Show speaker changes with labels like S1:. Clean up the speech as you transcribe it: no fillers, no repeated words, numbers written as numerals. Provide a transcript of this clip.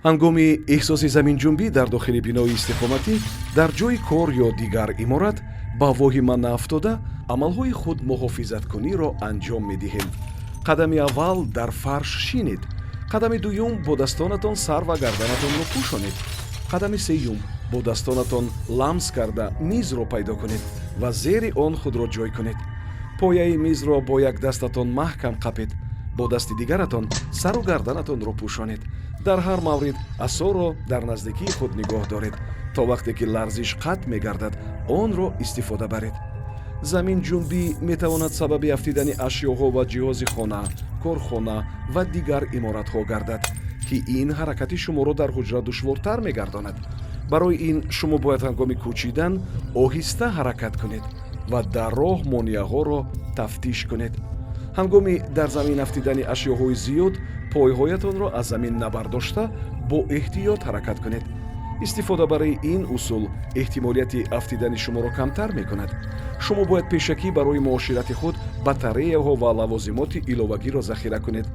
S1: Ҳангоми эҳсоси заминҷунбӣ дар дохили бинои истиқоматӣ, дар ҷойи кор ё дигар иморат ба воҳима наафтода, амалҳои худмуҳофизаткуниро анҷом медиҳем. Қадами аввал: дар фарш шинед. Қадами дуюм: бо дастонатон сар ва гарданатонро пӯшонед. Қадами сеюм: бо дастонатон ламс карда мизро пайдо кунед ва зери он худро ҷой кунед. Пояи мизро бо як дастатон маҳкам қапед, бо дасти дигаратон сару гарданатонро пӯшонед. Дар ҳар маврид асоро дар наздикии худ нигоҳ доред. То вақте ки ларзиш қатъ мегардад, онро истифода баред. Заминҷунбӣ метавонад сабаби афтидани ашёҳо ва ҷиҳози хона, корхона ва дигар иморатҳо гардад, ки ин ҳаракати шуморо дар ҳуҷра душвортар мегардонад. Барои ин шумо бояд ҳангоми кӯчидан оҳиста ҳаракат кунед ва дар роҳ монеаҳоро тафтиш кунед. Ҳангоми дар замин афтидани ашёҳои зиёд пойҳоятонро аз замин набардошта, бо эҳтиёт ҳаракат кунед. Истифода барои ин усул эҳтимолияти афтидани шуморо камтар мекунад. Шумо бояд пешакӣ барои муоширати худ батареяҳо ва лавозимоти иловагиро захира кунед.